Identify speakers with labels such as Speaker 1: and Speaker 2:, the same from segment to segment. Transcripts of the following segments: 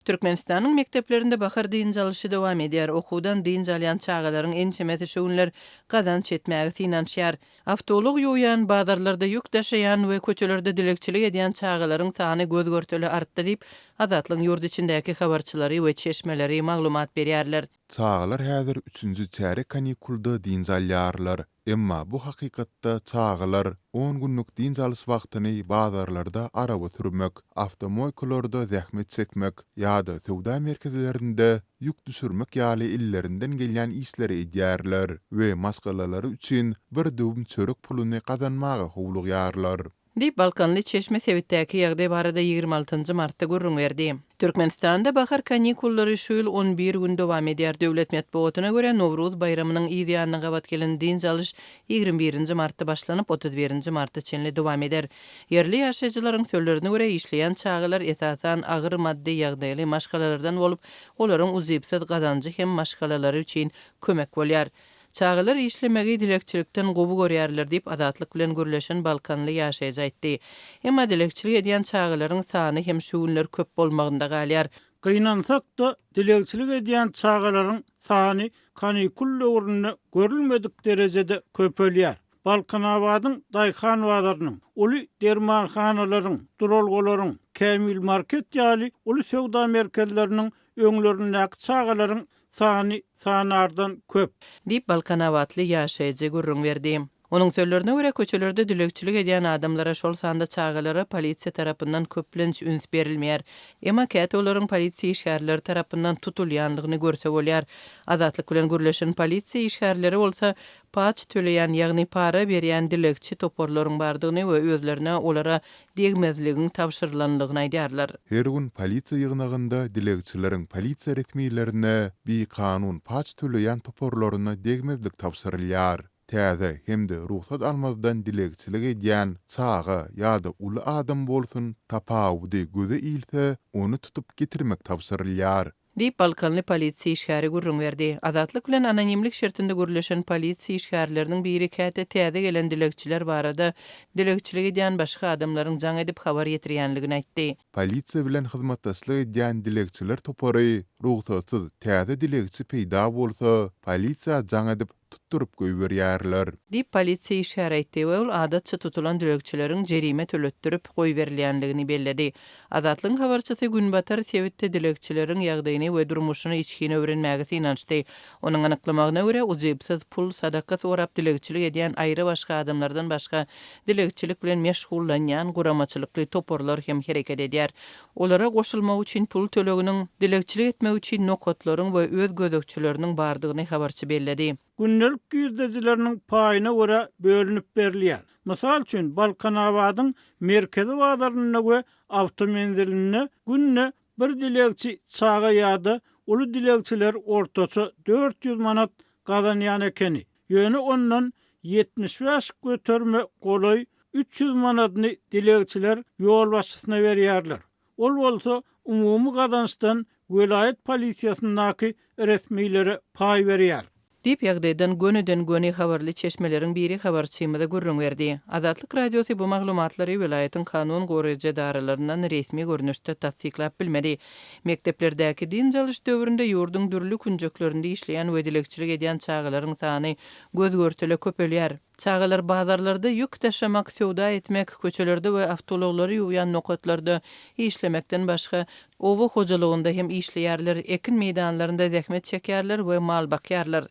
Speaker 1: Türkmenistanyň mekdeplerinde bahar dynç alyşy dowam edýär. Okuwdan dynç alýan çagalaryň ençemesi şu günler gazanç etmäge synanyşýar. Awtoulag ýuwýan, bazarlarda ýük daşaýan we köçelerde dilegçilik edýän çagalaryň sany göz-görtele artdy diýip, Azatlygyň ýurt içindäki habarçylary we çeşmeleri maglumat berýärler.
Speaker 2: Çagalar häzir üçünji çärýek kanikulda dynç alýarlar. Emma bu hakykatda çagalar on günlük dynç alyş wagtyny bazarlarda araba sürmek, awtomoýkalarda zähmet çekmek ýa-da söwda merkezlerinde ýük düşürmek ýaly ellerinden gelýän işleri edýärler we maşgalalary üçin bir döwüm çörek puluny gazanmaga howlugýarlar.
Speaker 1: Diýip, balkanly çeşme sebitdäki ýagdaý barada 26 nji martda gürrüň berdi. Türkmenistanda bahar kanikullary şu ýyl on bir gün dowam edýär. Döwlet metbugatyna görä, Nowruz baýramynyň yz ýanyna gabat gelen dynç alyş 21 nji martda başlanyp, 31 nji marta çenli dowam eder. Ýerli ýaşaýjylaryň sözlerine görä, işleýän çagalar esasan agyr maddy ýagdaýly maşgalalardan bolup, olaryň ujypsyz gazanjy hem maşgalalary üçin kömek bolýar. Çagalar işlemegi dilegçilikden gowy görýärler diýip, Azatlyk bilen gürleşen balkanly ýaşaýjy aýtdy. Emma dilegçilik edýän çagalaryň sany hem şu günler köp bolmagynda galýar.
Speaker 3: Gynansak-da, dilegçilik edýän çagalaryň sany kanikul döwründe görülmedik derejede köpelýär. Balkanabadyň daýhan bazarynyň, uly dermanhanalaryň, duralgalaryň, Kämil market ýaly uly söwda merkezleriniň öňlerindäki çagalaryň sany sanardan köp.
Speaker 1: Diýip, balkanabatly ýaşaýjy gürrüň berdi. Onuň sözlerine görä, köçelerde dilegçilik edýän adamlara, şol sanda çagalara polisiýa tarapyndan köplenç üns berilmeýär. Emma käte olaryň polisiýa işgärleri tarapyndan tutulýandygyny görse bolýar. Azatlyk bilen gürleşen polisiýa işgärleri bolsa, paç töleýän, ýagny para berýän dilegçi toparlaryň bardygyny we özlerine olara degmezligiň tabşyrylandygyny aýdýarlar.
Speaker 2: Her gün polisiýa ýygnagynda dilegçileriň polisiýa resmilerine bikanun paç töleýän toparlaryna degmezlik tabşyrylýar. Täze hem-de rugsat almazdan dilegçilik edýän çaga ýa-da uly adam bolsun, tapawudy göze ilse, ony tutup getirmek tabşyrylýar.
Speaker 1: Diýip, balkanly polisiýa işgäri gürrüň berdi. Azatlyk bilen anonimlik şertinde gürleşen polisiýa işgärleriniň biri käte täze gelen dilegçiler barada dilegçilik edýän başga adamlaryň jaň edip habar ýetirýänligini aýtdy.
Speaker 2: Polisiýa bilen hyzmatdaşlyk edýän dilegçiler topary rugsatsyz täze dilegçi peýda bolsa, polisiýa jaň edip, tutduryp goýberýärler.
Speaker 1: Diýip, polisiýa işgäri aýtdy we ol adatça tutulan dilegçileriň jerime töletdirip goýberilýänligini belledi. Azatlygyň habarçysy günbatar sebitde dilegçileriň ýagdaýyny we durmuşyny içgin öwrenmäge synanyşdy. Onuň anyklamagyna görä, ujypsyz pul, sadaka sorap dilegçilik edýän aýry-başga adamlardan başga dilegçilik bilen meşgullanýan guramaçylykly toparlar hem hereket edýär. Olara goşulmak üçin pul töleginiň, dilegçilik etmek üçin nokatlaryň we öz gözegçileriniň bardygyny habarçy belledi.
Speaker 3: Gündelik girdejileriniň paýyna görä bölünip berilýär. Mysal üçin, Balkanabadyň merkezi bazarynda we awtomenzilinde günde bir dilegçi çaga ýa-da uly dilegçiler ortaça 400 manat gazanýan ekeni. Ýöne ondan 75 göterime golaý 300 manadyny dilegçiler ýolbaşçysyna berýärler. Ol bolsa umumy gazançdan welaýat polisiýasyndaky resmilere paý berýär.
Speaker 1: Diýip, ýagdaýdan gönüden-göni habarly çeşmeleriň biri habarçymyza gürrüň berdi. Azatlyk Radiosy bu maglumatlary welaýatyň kanun goraýjy edaralaryndan resmi görnüşde tassyklap bilmedi. Mekdeplerdäki dynç alyş döwründe ýurduň dürli künjeklerinde işleýän we dilegçilik edýän çagalaryň sany göz-görtele köpelýär. Çagalar bazarlarda ýük daşamak, söwda etmek, köçelerde we awtoulaglary ýuwýan nokatlarda işlemekden başga, oba hojalygynda hem işleýärler, ekin meýdanlarynda zähmet çekýärler we mal bakýarlar.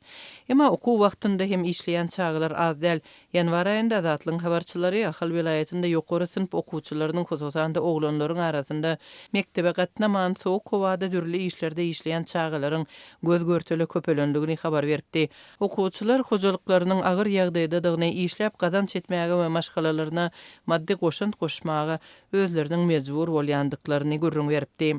Speaker 1: Emma okuw wagtynda hem işleýän çagalar az däl. Ýanwar aýynda Azatlygyň habarçylary Ahal welaýatynda ýokary synp okuwçylarynyň, hususan-da, oglanlaryň arasynda mekdebe gatnaman, sowuk howada dürli işlerde işleýän çagalaryň göz-görtele köpelendigini habar beripdi. Okuwçylar hojalyklarynyň agyr ýagdaýdadygyny, işläp gazanç etmäge we maşgalalaryna maddy goşant goşmaga özleriniň mejbur bolýandyklaryny gürrüň beripdi.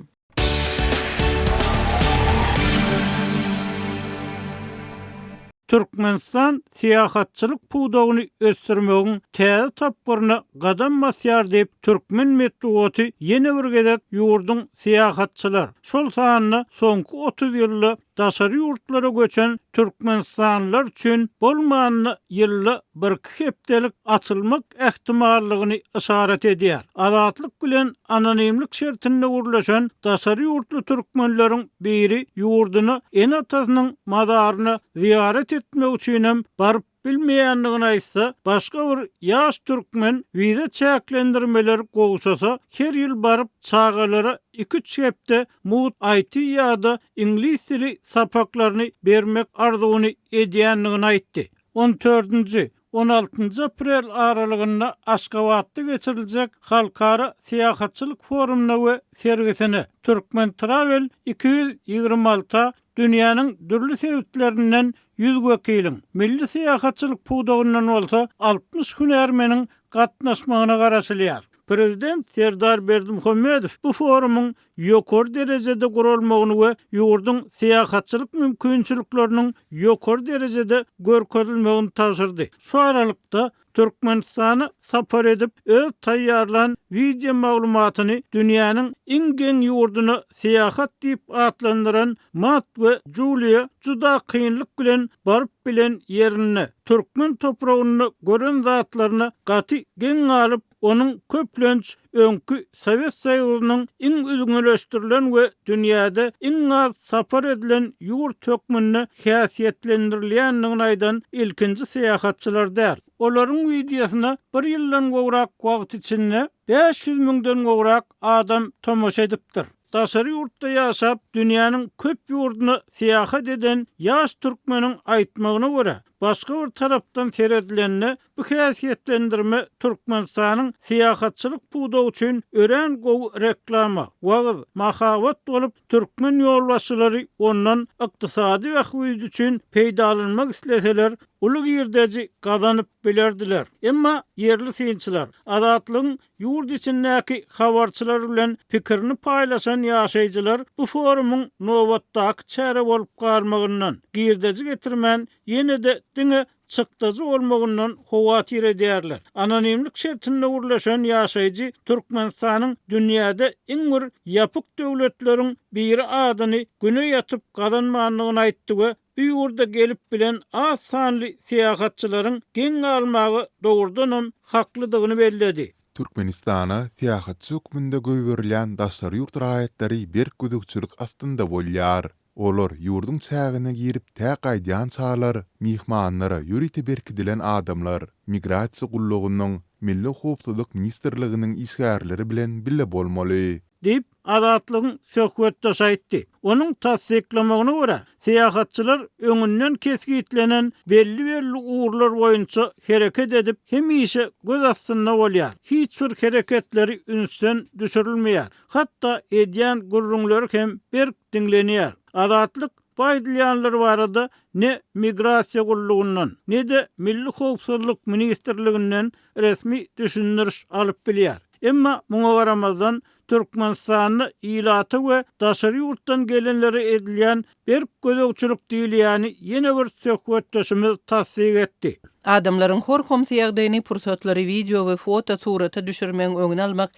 Speaker 3: Türkmenistan syýahatçylyk pudagyny ösdürmegiň täze tapgyryna gadam basýar diýip, türkmen metbugaty ýene bir gezek ýurduň syýahatçylar, şol sanda soňky 30 ýylda. daşary ýurtlara göçen türkmenistanlylar üçin bolmanda ýylda birki hepdelik açylmak ähtimallygyny yşarat edýär. Azatlyk bilen anonimlik şertinde gürleşen daşary ýurtly türkmenleriň biri ýurduna ene-atasynyň mazaryna zyýarat etmek üçinem baryp bilmeýändigini aýtsa, başga bir ýaş türkmen wiza çäklendirmeleri gowşasa, her ýyl baryp çagalara iki-üç hepde mugt IT ýa-da iňlis dili sapaklaryny bermek arzuwyny edýändigini aýtdy. On dördünji, on altynjy aprel aralygynda Aşgabatda geçiriljek halkara syýahatçylyk forumyna we sergisine Turkmen Travel 226 dünýäniň dürli sebitlerinden 100 wekiliň, milli syýahatçylyk pudagyndan bolsa 60 hünärmeniň gatnaşmagyna garaşylýar. Prezident Serdar Berdimuhamedow bu forumyň ýokary derejede guralmagyny we ýurduň syýahatçylyk mümkinçilikleriniň ýokary derejede görkezilmegini tabşyrdy. Şu aralykda, Türkmenistana sapar edip, öz taýýarlan wideo maglumatyny dünýäniň iň geň ýurduna syýahat diýip atlandyran Matt we Juliýa juda kynlyk bilen baryp bilen ýerinde, türkmen topragynda gören zatlaryna gaty geň galyp, onuň köplenç öňki Sowet Soýuzynyň iň üzňeleşdirilen we dünýäde iň az sapar edilen ýurt hökmünde häsiýetlendirilýändigini aýdan ilkinji syýahatçylar däl. Olaryň wideosyna bir ýyldan gowrak wagt içinde 500 müňden gowrak adam tomaşa edipdir. Daşary ýurtda ýaşap, dünýäniň köp ýurduna syýahat eden ýaş türkmeniň aýtmagyna görä, başga bir tarapdan seredilende, bu häsiýetlendirme Türkmenistanyň syýahatçylyk pudagy üçin örän gowy reklama, wagyz, mahabat bolup, türkmen ýolbaşçylary ondan ykdysady bähbit üçin peýdalanmak isleseler, uly girdeji gazanyp bilerdiler. Emma ýerli synçylar Azatlygyň Ýurt içindäki habarçylar bilen pikirini paýlaşan ýaşaýjylar bu forumyň nobatdaky çäre bolup galmagyndan, girdeji getirmän, ýene-de diňe çykdajy bolmagyndan howatyr edýärler. Anonimlik şertinde gürleşen ýaşaýjy Türkmenistanyň dünýäde iň bir ýapyk döwletleriň biri adyny güne ýatyp gazanmandygyny aýtdy we Bu ýurda gelip bilen az sanly syýahatçylaryň geň galmaga dogrudanam haklydygyny belledi.
Speaker 2: Türkmenistana syýahatçy hökmünde goýberilýän daşary ýurt raýatlary berk gözegçilik astynda bolýar. Olar ýurduň çägine girip tä gaýdýançalar myhmanlara ýörite berkidilen adamlar, Migrasiýa gullugynyň, Milli howpsuzlyk ministrliginiň işgärleri bilen bile bolmaly.
Speaker 3: Diýip, Azatlygyň söhbetdeşi aýtdy. Onuň tassyklamagyna görä, syýahatçylar öňünden kesgitlenen belli-belli ugurlar boýunça hereket edip, hemişe göz astynda bolýar, hiç bir hereketleri ünsden düşürilmeýär, hatda edýän gürrüňleri hem berk diňlenýär. Azatlyk bu aýdylýanlar barada ne Migrasiýa gullugyndan, ne-de Milli howpsuzlyk ministrliginden resmi düşündiriş alyp bilýär. Emma muňa garamazdan, Türkmenistanda ilata we daşary ýurtdan gelenlere edilýän berk gözegçilik diýilýäni ýene bir söhbetdeşimiz tassyk etdi.
Speaker 1: Adamlaryň hor-homsy ýagdaýyny, pursatlary wideo we foto surata düşürmegiň öňüni almak,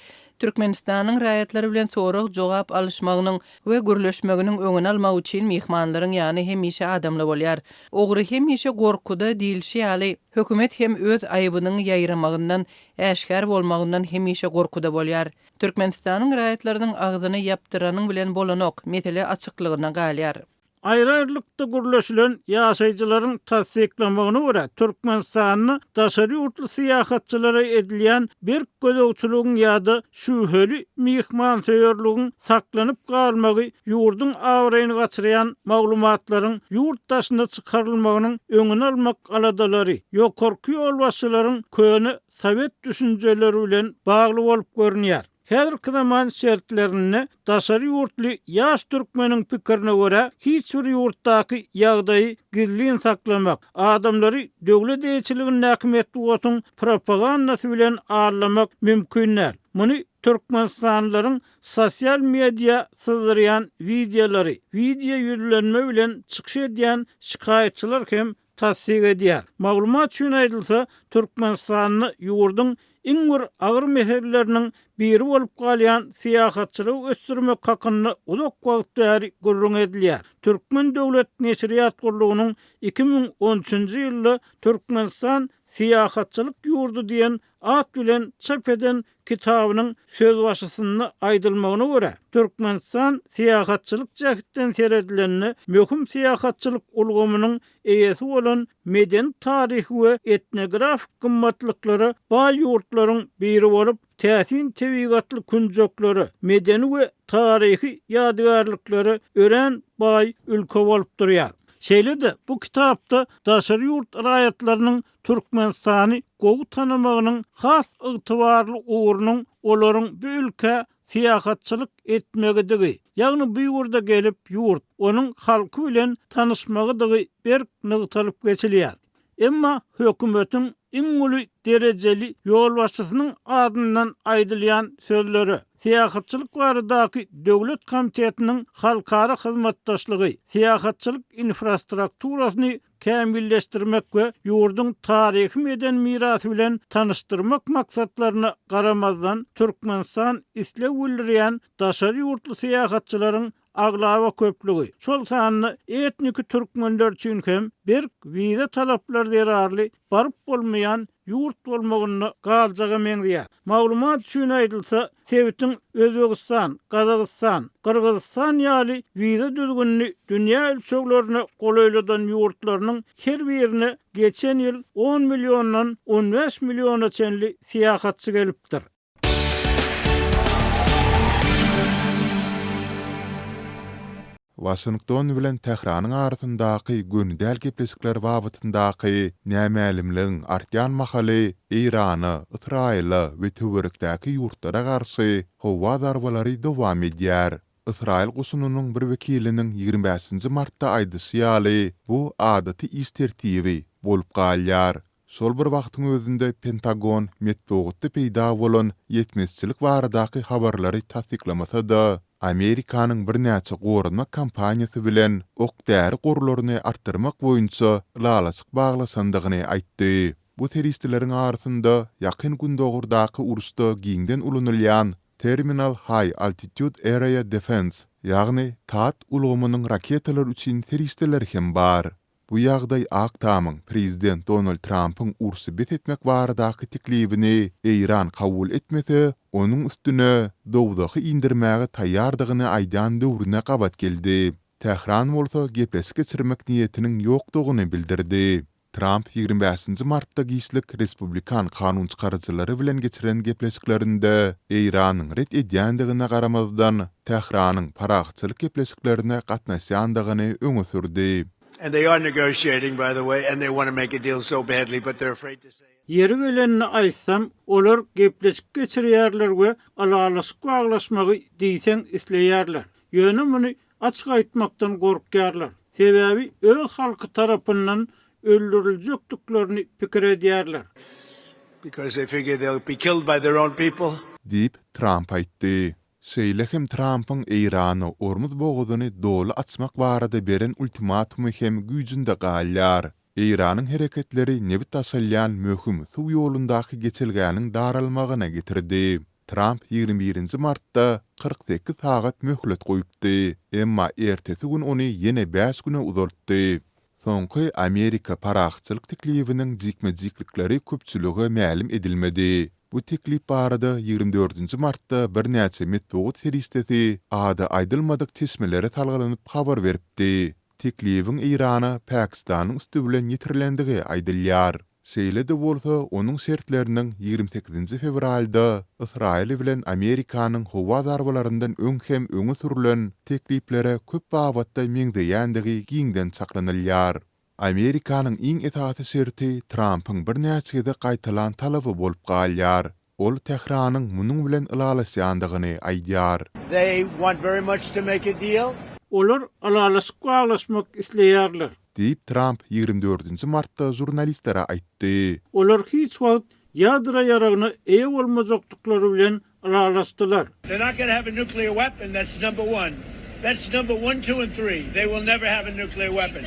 Speaker 1: Türkmenistanyň raýatlary bilen sorag-jogap alyşmagynyň we gürleşmeginiň öňüni almak üçin myhmanlaryň ýany hemişe adamly bolýar. Ogry hemişe gorkuda diýlişi ýaly, hökümet hem öz aýybynyň ýaýramagyndan äşgär bolmagyndan hemişe gorkuda bolýar. Türkmenistanyň raýatlarynyň agzyny ýapdyranyň bilen bolanok, mesele açyklygyna galýar.
Speaker 3: Aýry-aýrylykda gürleşilen ýaşaýjylaryň tassyklamagyna görä, Türkmenistanda daşary ýurtly syýahatçylara edilýän berk gözegçiligiň ýa-da şübheli myhmansöýerligiň saklanyp galmagy ýurduň abraýyny gaçyrýan maglumatlaryň ýurt daşyna çykarylmagynyň öňüni almak aladalary ýokarky ýolbaşçylaryň köne sowet düşünjeleri bilen bagly bolup görünýär. Häzirki zaman şertlerinde daşary ýurtly ýaş türkmeniň pikirine görä, hiç bir ýurtdaky ýagdaýy gizlin saklamak, adamlary döwlet eýeçiligindäki metbugatyň propagandasy bilen aldamak mümkin däl. Muny türkmenistanlylaryň sosial media syzdyrýan wideolary, wideo ýüzlenme bilen çykyş edýän şikaýatçylar hem tassyk edýär. Maglumat üçin aýdylsa, Türkmenistanda ýurduň. iň bir agyr meseleleriniň biri bolup galýan syýahatçylygy ösdürmek hakynda uzak wagt bäri gürrüň edilýär. Türkmen döwlet neşirýat gullugynyň 2013-nji ýylda Türkmenistan syýahatçylyk ýurdy diýen at bilen çap eden kitabynyň sözbaşysynda aýdylmagyna görä, Türkmenistan syýahatçylyk jähtden seredilende möhüm syýahatçylyk ulgamynyň eýesi bolan medeni-taryhy we etnografik gymmatlyklara baý ýurtlaryň biri bolup, täsin tebigatly künjeklere, medeni we taryhy ýadygärliklere örän baý ülke bolup durýar. Şeýle-de bu kitapda daşary ýurt raýatlarynyň Türkmenistany gowy tanamagynyň has ygtybarly ugrunyň olaryň bu ülkä syýahatçylyk etmegidigi, ýagny bu ýurda gelip ýurt, onuň halky bilen tanyşmagydygy berk nygtalyp geçilýär. Emma hökümetiň iň uly derejeli ýolbaşçysynyň adyndan aýdylýan sözlere, Syýahatçylyk baradaky döwlet komitetiniň halkara hyzmatdaşlygy, syýahatçylyk infrastrukturasyny kämilleşdirmek we ýurduň taryhy-medeni mirasy bilen tanyşdyrmak maksatlaryna garamazdan, Türkmenistan isleg bildirýän daşary ýurtly syýahatçylaryň aglaba köplügi, şol sanda etniki türkmenler üçin hem berk wiza talaplary zerarly baryp bolmaýan ýurt bolmagynda galjaga meňzeýär. Maglumat üçin aýdylsa, sebitiň Özbegistan, Gazagystan, Gyrgyzystan ýaly wiza düzgünini dünýä ölçeglerine golaýladan ýurtlarynyň her birine geçen ýyl on milliondan on bäş milliona çenli syýahatçy gelipdir.
Speaker 2: Waşington bilen Tähranyň arasyndaky göni däl gepleşikler babatyndaky nämälimligiň artýan mahaly Eýrana, Ysraýyla we töwerekdäki ýurtlara garşy howa zarbalary dowam edýär. Ysraýyl goşunynyň bir wekiliniň 25 nji martda aýdyşy ýaly, bu adaty iş tertibi bolup galýar. Şol bir wagtyň özünde Pentagon metbugatda peýda bolan ýetmezçilik baradaky habarlary tassyklamasa-da, Amerikanyň birnäçe goranmak kompaniýasy bilen ok-däri gorlaryny artdyrmak boýunça ylalaşyk baglaşandygyny aýtdy. Bu serişdeleriň arasynda Ýakyn Gündogardaky uruşda giňden ulanylýan Terminal High Altitude Area Defense, ýagny THAAD ulgamynyň raketalary üçin serişdeler hem bar. Bu ýagdaý Ak Tamyň prezident Donald Trampyň urşy bes etmek baradaky teklibini Eýran kabul etmese, onuň üstüne dowzahy indirmäge taýýardygyny aýdýan döwrüne gabat geldi. Tähran bolsa gepleşik geçirmek niýetiniň ýokdugyny bildirdi. Tramp 25 martda giçlik respublikan kanunçykaryjylary bilen geçiren gepleşiklerinde Eýranyň ret edýändigine garamazdan, Tähranyň parahatçylyk gepleşiklerine gatnaşýandygyny öňe sürdi.
Speaker 3: Ýeri gelende aýtsam, olar gepleşik geçirýärler we ylalaşyk baglaşmagy diýseň isleýärler. Ýöne muny açyk aýtmakdan gorkýarlar. Sebäbi öz halky tarapyndan öldüriljekdiklerini pikir edýärler.
Speaker 2: Diýip, Tramp aýtdy. Şeýle hem Trampyň Eýrana Ormuz bogazyny doly açmak barada beren ultimatumy hem güýjünde galýar. Eýranyň hereketleri nebit daşalýan möhüm suw ýolundaky geçelgäniň daralmagyna getirdi. Tramp 21 nji martda 48 sagat möhlet goýupdy, emma ertesi gün ony ýene bäş güne uzaltdy. Soňky Amerika parahatçylyk teklibiniň jikme-jiklikleri köpçülige mälim edilmedi. Bu teklip barada 24 nji martda birnäçe metbugat serişdesi ady aýdylmadyk çeşmelere salgylanyp habar beripdi. Teklibiň Eýrana Pakistanyň üsti bilen ýetirilendigi aýdylýar. Şeýle-de bolsa, onuň şertleriniň 28 nji fewralda Ysraýyl bilen Amerikanyň howa zarbalaryndan öň hem öňe sürlen tekliplere köp babatda meňzeýändigi giňden çaklanylýar. Amerikanyň iň esasy şerti Trampyň birnäçe gezek gaýtalan talaby bolup galýar. Ol Tähranyň munuň bilen ylalaşýandygyny aýdýar.
Speaker 3: They want very much to make a deal. Olar ylalaşyk baglaşmak isleýärler.
Speaker 2: Diýip, Tramp 24 nji martda žurnalistlere aýtdy.
Speaker 3: Olar hiç wagt ýadro ýaragyna eýe bolmajakdyklary bilen ylalaşdylar.
Speaker 4: They're not gonna have a nuclear weapon, that's number one. That's number one, two and three. They will never have a nuclear weapon.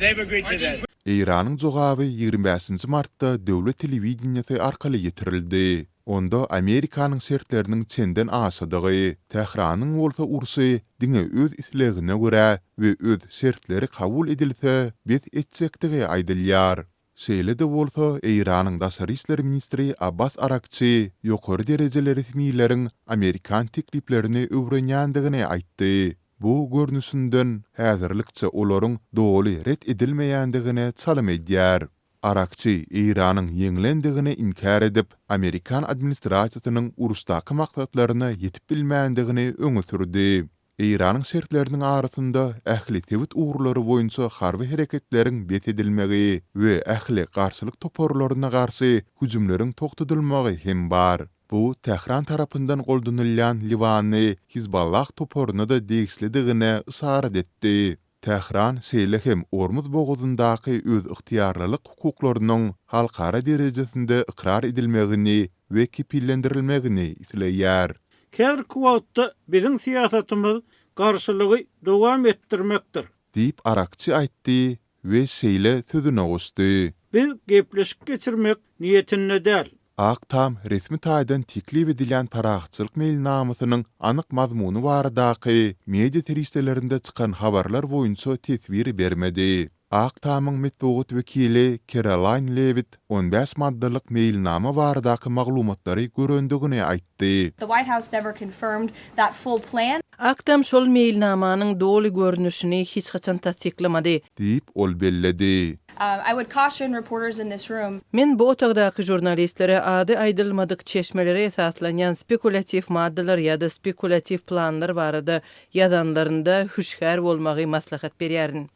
Speaker 4: They've agreed to that.
Speaker 2: Eýranyň jogaby 25 nji martda döwlet telewideniýesi arkaly ýetirildi. Onda Amerikanyň şertleriniň çenden aşadygy, Tähranyň bolsa urşy diňe öz islegine görä we öz şertleri kabul edilse bes etjekdigi aýdylýar. Şeýle-de bolsa, Eýranyň daşary işler ministri Abbas Arakçi ýokary derejeli resmileriň amerikan tekliplerini öwrenýändigini aýtdy. Bu, görnüşinden, häzirlikçe olaryň doly ret edilmeýändigine çalym edýär. Arakçi Eýranyň ýeňlendigini inkär edip, amerikan administrasiýasynyň uruşdaky maksatlaryna ýetip bilmändigini öňe sürdi. Eýranyň şertleriniň arasynda ähli sebit ugurlary boýunça harby hereketleriň bes edilmegi we ähli garşylyk toparlaryna garşy hüjümleriň togtadylmagy hem bar. Bu Tähran tarapyndan goldanylýan liwanly Hizballah toparyna-da degişlidigine yşarat etdi. Tähran şeýle hem Ormuz bogazyndaky özygtyýarlylyk hukuklarynyň halkara derejesinde ykrar edilmegini we kepillendirilmegini isleýär.
Speaker 3: Häzirki wagtda biziň syýasatymyz garşylygy dowam etdirmekdir.
Speaker 2: Diýip, Arakçi aýtdy we şeýle sözüne goşdy.
Speaker 3: Biz gepleşik geçirmek niýetinde däl.
Speaker 2: Ak Tam resmi taýdan teklip edilýän parahatçylyk meýilnamasynyň anyk mazmuny baradaky media serişdelerinde çykan habarlar boýunça teswir bermedi. Ak Tamyň metbugat wekili Kerolaýn Lewitt 15 maddalyk meýilnama baradaky maglumatlary görendigini aýtdy.
Speaker 5: The White House never confirmed that full plan.
Speaker 1: Ak Tam şol meýilnamanyň doly görnüşini hiç haçan tassyklamady.
Speaker 2: Diýip, ol belledi.
Speaker 5: I would caution reporters in this room.
Speaker 1: Men bu otagdaky žurnalistlere ady aýdylmadyk çeşmelere esaslanýan spekulýatiw maddalar ýa-da spekulýatiw planlar barada ýazanlarynda hüşgär bolmagy maslahat berýärin.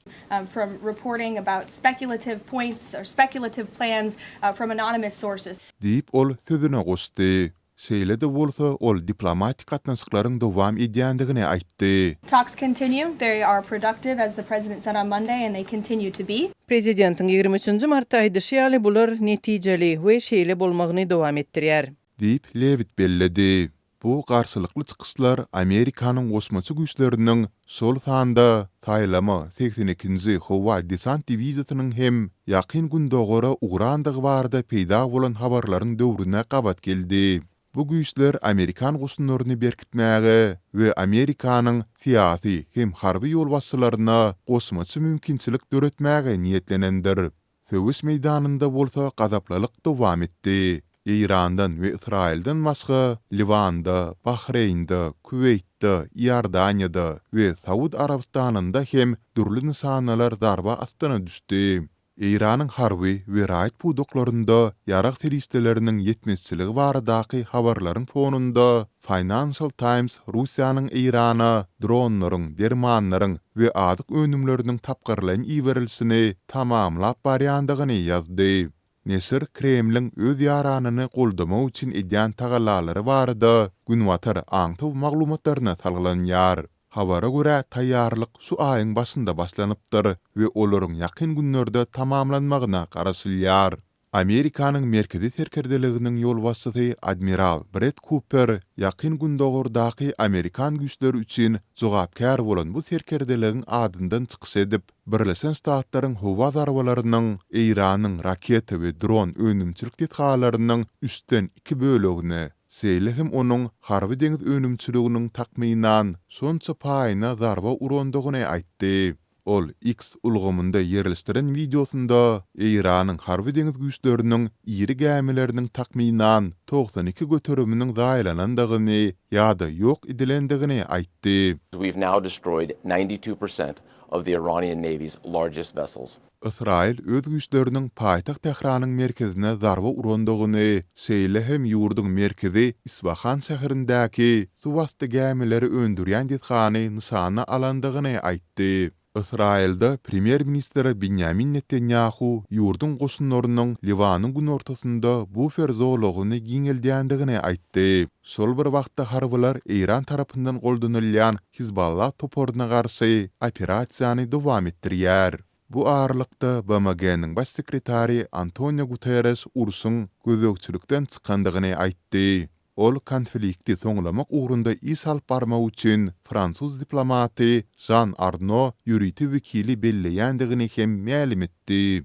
Speaker 5: From reporting about speculative points or speculative plans from anonymous sources.
Speaker 2: Diýip, ol sözüne goşdy. Şeýle-de bolsa, ol diplomatik gatnaşyklaryň dowam edýändigini aýtdy.
Speaker 5: Talks continue. They are productive, as the president said on Monday, and they continue to be.
Speaker 1: Prezidentiň 23 nji martda aýdyşy ýaly, bular netijeli we şeýle bolmagyny dowam etdirýär.
Speaker 2: Diýip, Lewitt belledi. Bu garşylykly çykyşlar Amerikanyň goşmaça güýçleriniň, şol sanda saýlama 82-nji howa desant diwiziýasynyň hem Ýakyn Gündogara ugrandygy barada peýda bolan habarlaryň döwrüne gabat geldi. Bu güýçler amerikan goşunlaryny berkitmäge we Amerikanyň syýasy hem harby ýolbaşçylaryna goşmaça mümkinçilik döretmäge niýetlenendir. Söweş meýdanynda bolsa gazaplylyk dowam etdi. Eýrandan we Ysraýyldan başga Liwanda, Bahreýnde, Kuweýtde, Iordaniýada we Saud Arabystanynda hem dürli nyşanalar zarba astyna düşdi. Eýranyň harby we raýat pudaklarynda ýarag serişdeleriniň ýetmezçiligi baradaky habarlaryň fonunda Financial Times Russiýanyň Eýrana dronlaryň, dermanlaryň we azyk önümleriniň tapgyrlaýyn iberilişini tamamlap barýandygyny ýazdy. Neşir Kremliň öz ýaranyny goldamak üçin edýän tagallalary barada günbatar aňtaw maglumatlaryna salgylanýar. Habara görä, taýýarlyk şu aýyň başynda başlanypdyr we olaryň ýakyn günlerde tamamlanmagyna garaşylýar. Amerikanyň Merkezi serkerdeliginiň ýolbaşçysy admiral Bred Kuper Ýakyn Gündogardaky amerikan güýçleri üçin jogapkär bolan bu serkerdeligiň adyndan çykyş edip, Birleşen Ştatlaryň howa zarbalarynyň Eýranyň raketa we dron önümçilik desgalarynyň üçden iki bölegine, şeýle hem onuň harby-deňiz önümçiliginiň takmynan şonça paýyna zarba urandygyny aýtdy. Ol X ulgamynda ýerleşdiren wideosynda Eýranyň harby-deňiz güýçleriniň iri gämileriniň takmynan 92 göteriminiň zaýalanandygyny ýa-da ýok edilendigini aýtdy.
Speaker 6: We've now destroyed 92% of the Iranian Navy's largest vessels.
Speaker 2: Ysraýyl öz güýçleriniň paýtagt Tähranyň merkezine zarba urandygyny, şeýle hem ýurduň merkezi Isfahan şäherindäki suwasty gämileri öndürýän desgany nyşana alandygyny aýtdy. Ysraýylda premýer-ministr Binýamin Netanýahu ýurduň goşunlarynyň Liwanyň günortasynda bufer zolagyny giňeldýändigini aýtdy. Şol bir wagtda harbylar Eýran tarapyndan goldanylýan Hizballah toparyna garşy operasiýany dowam etdirýär. Bu aralykda, BMG-niň Baş sekretary Antonio Guterreş urşuň gözegçilikden çykandygyny aýtdy. Ol konflikti soňlamak ugrunda iş alyp barmak üçin fransuz diplomaty Žan Arno ýörite wekili belleýändigini hem mälim etdi.